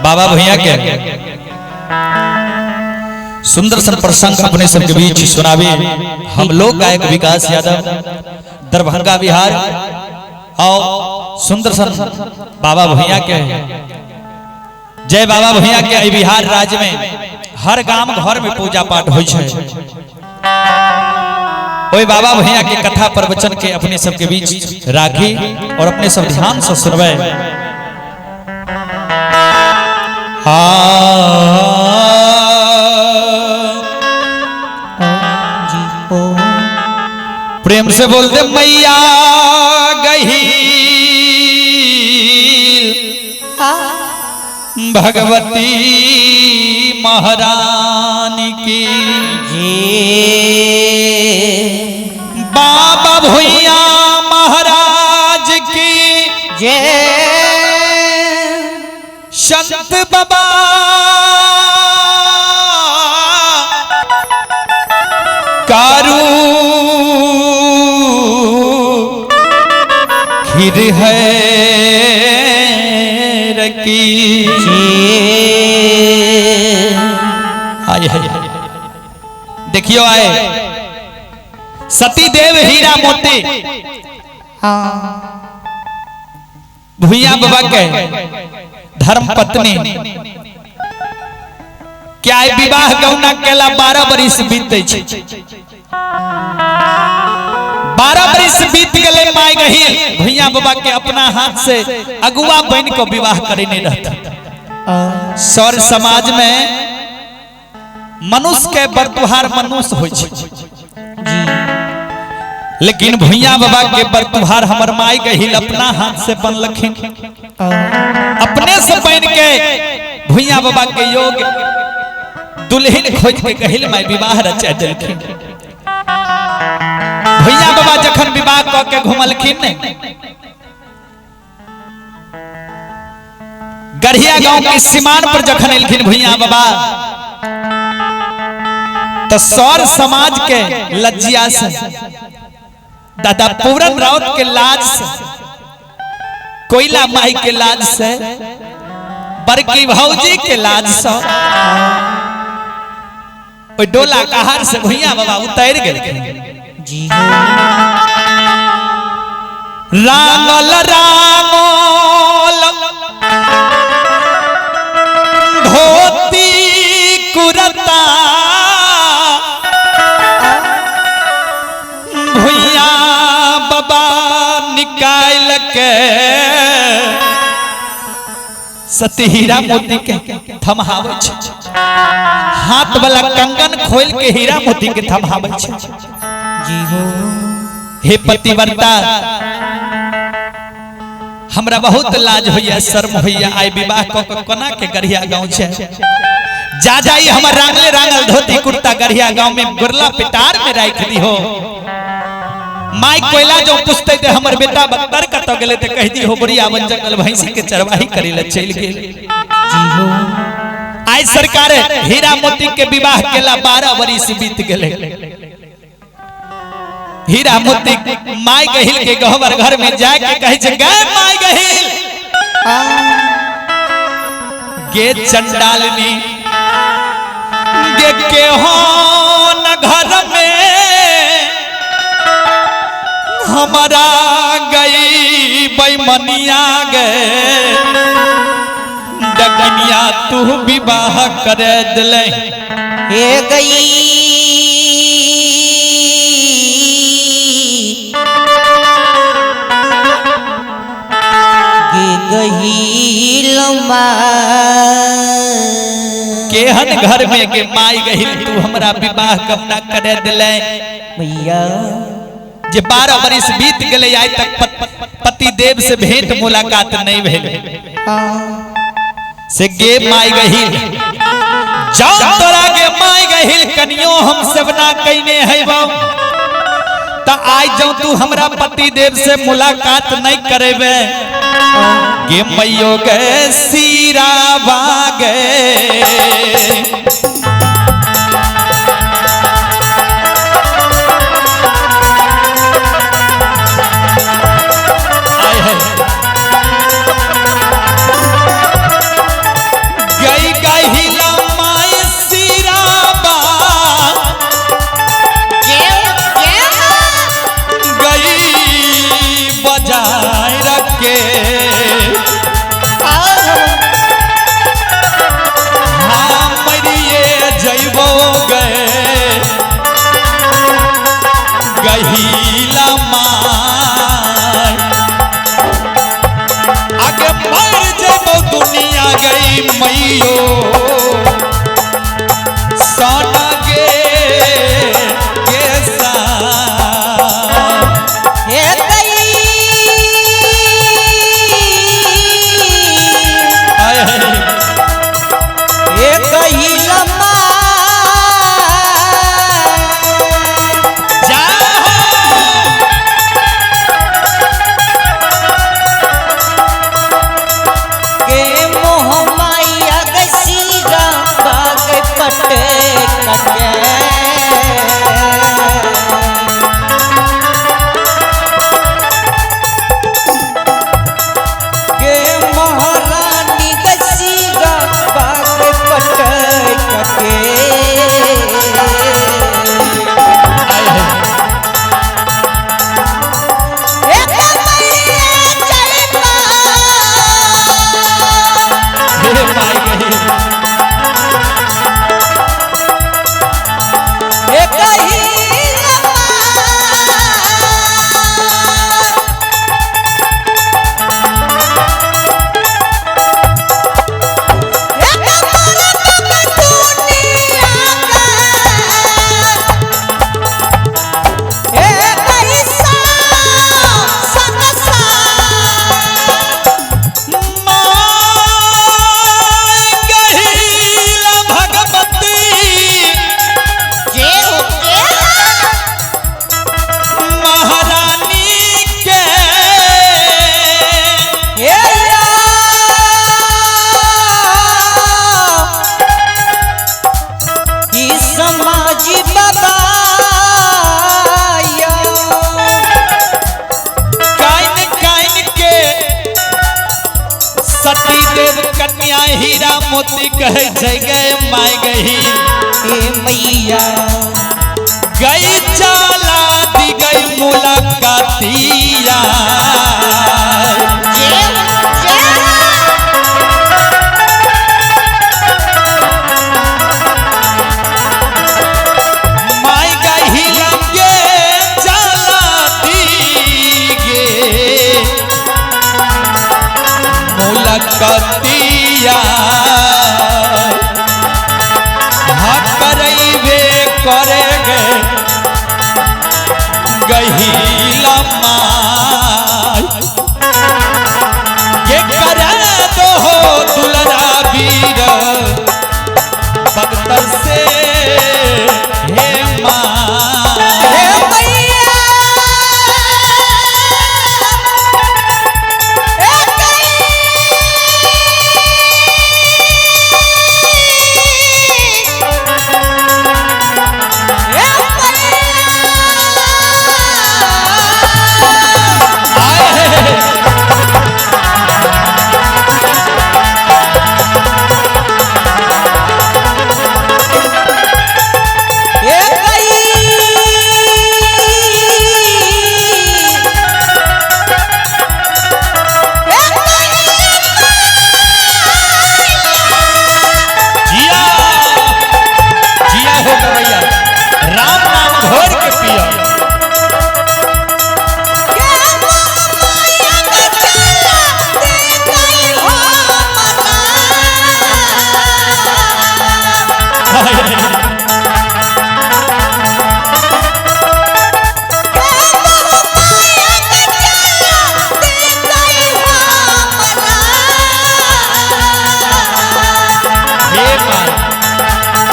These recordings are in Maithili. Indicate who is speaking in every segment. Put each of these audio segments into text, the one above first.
Speaker 1: बाबा भैया के सुंदर सन प्रसंग अपने सबके बीच सुनावे हम लोग गायक विकास यादव, दरभंगा बिहार। और सुंदर सन बाबा भैया के जय। बाबा भैया के बिहार राज्य में हर गांव घर में पूजा पाठ होइ छै। ओहि बाबा भैया के कथा प्रवचन के अपने सबके बीच राखी और अपने सब ध्यान से सुनवे। प्रेम से बोल दे मैया गही भगवती महारानी की
Speaker 2: जी।
Speaker 1: बाबा भैया महाराज की
Speaker 2: जय।
Speaker 1: संत बाबा कारू खीर है रकी
Speaker 2: जी।
Speaker 1: आए आए देखियो आए सती देव हीरा मोती भुइया बाबा के धर्म पत्नी क्या विवाह गौना केला 12 बरिस बीते छै। 12 बरिस बीत गए माय गही भुइया बाबा के अपना हाथ से अगुआ बन को विवाह करे नहीं रहता। सौर समाज में मनुष्य के बरतुहार मनुष्य होइ छै, लेकिन भुइया बाबा के बरतुहार हमर माय गहिल अपना हाथ से बनलखिन। अपने से बन के भुइया बाबा के योग दुल्हन खोज के गहिल माय विवाह रचा देलखिन। भुइया बाबा जखन विवाह क के घुमलखिन ने गढ़िया गांव के सीमान पर जखन एलखिन भुइया बाबा तो सौर समाज के लज्जिया से, दादा पूरन राउत के लाज से, कोयला माई के लाज से, बड़की भौजी के लाज से ओइ डोला कहार से भुइया बाबा उतर गेल
Speaker 2: जी।
Speaker 1: रांगल रांगल धोती कुरता भुइया बाबा निकाल के सती हीरा मोती के थमहाबै छै। हाथ वाला कंगन खोल के हीरा मोती के थमहाबै छै
Speaker 2: जी।
Speaker 1: हे पतिव्रता, हमरा बहुत लाज होइया, शर्म होइया। आइ विवाह क के कोना के गढ़िया गांव छै जा जाई हमर रांगले रांगल धोती कुर्ता गढ़िया गांव में गुरला पिटार में राख दी हो। माई कोयला जो पूछते ते हमर बेटा बक्तर कत गेले ते कह दी हो बुढ़िया वन जंगल भैंसी के चरवाही करे ले चल गेल
Speaker 2: जी। हो
Speaker 1: आई सरकार हीरा मोती के विवाह केला 12 बरिस बीत गेले। हीरा मोती माई गहिल के गहबर घर में जाके कहे छै गे माई गहिल गे चंडालनी गे के हो न घर में हमारा गई बेईमानिया गे डगनिया तू विवाह करे दिले।
Speaker 2: हे गई गे गही लम्बा
Speaker 1: केहन घर में के माई गहिल तू हमरा विवाह कमना करे दिले
Speaker 2: मैया।
Speaker 1: जे 12 बरिस बीत गए आइ तक पति देव से भेंट मुलाकात नहीं भेल से गे माई गहिल जाओ तोरा गे माई गहिल कनियो हम सब ना कइने हैबो त आइ जौ तू हमरा पति देव से मुलाकात नहीं करेबे गे मैयो गे सीरावा गे। मर जेबो दुनिया गई मैयो सोना गे के सा
Speaker 2: हे गई
Speaker 1: आय हाय।
Speaker 2: हे गई लम्मा
Speaker 1: जा
Speaker 2: के मोह माया गसीरा बाग पट कटे के महारानी गसीरा बाग पट कटे
Speaker 1: आय हाय।
Speaker 2: एक मैया चलता
Speaker 1: हे माई गई
Speaker 2: एक ही लम्मा एक मरद दुनिया का एक ही सा
Speaker 1: माय गहीला भगवती महारानी के
Speaker 2: समाज बाबा
Speaker 1: काइन काइन के सती देव कन्या हीरा मोती कहे जय गए माय गही
Speaker 2: हे मैया
Speaker 1: गई चाला दी गई मुलाकातिया माय गही लगे चाला दी गे मुलाकातिया हा करैबे करे गे गहीला माय ये करा दो हो दुलरा वीर बख्तर से हे माँ
Speaker 2: हे मैया
Speaker 1: आए जिया जिया हो गवैया राम नाम घोर के पिया हे माँ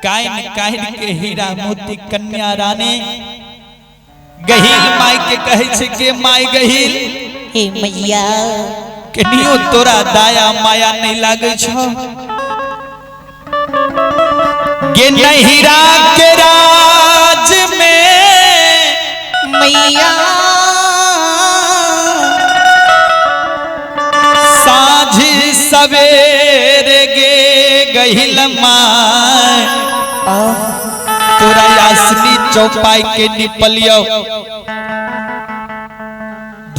Speaker 1: काइन काइन के हीरा मोती कन्या रानी गहील माई के कहे छे के माई गहील
Speaker 2: हे मैया
Speaker 1: केनियो तोरा दाया माया नहीं लागे छो गे नहीरा के राज में
Speaker 2: मैया
Speaker 1: सवेरे गे गहिल माय तोरा यासनी चौपाई के निपलियो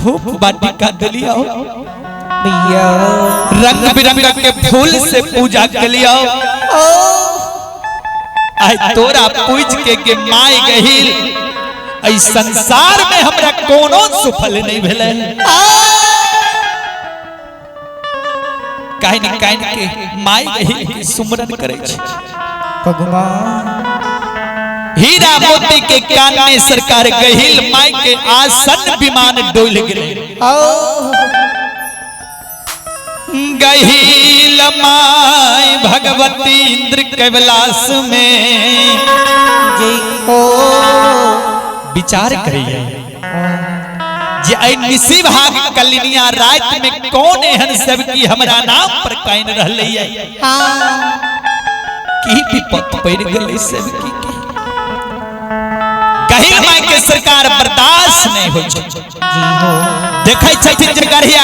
Speaker 1: धूप बाटिका दिलियो
Speaker 2: मैया
Speaker 1: रंग बिरंग के फूल से पूजा के लियो आय तोरा पूज के माय गहिल ऐ संसार में हमरा कोनो सुफल नहीं भेलै। काइन काइन के माय गहिल के सुमरन करै छै।
Speaker 2: भगवान
Speaker 1: हीरा मोती के कान में सरकार गहिल माय के आसन विमान डोल गेलै। गहिल my Bhagwati Indra Kailash में
Speaker 2: जी ओ
Speaker 1: विचार करिए जे ऐ निशी भाग कलिनिया रात में कौन एहन सब की हमरा नाम पर काइन रहलै है।
Speaker 2: हाँ
Speaker 1: की विपत पड़ गेलै सब की के गहिल my के सरकार बर्दाश्त नहीं होइ छै।
Speaker 2: जी हो
Speaker 1: देखै छथिन जे गढ़िया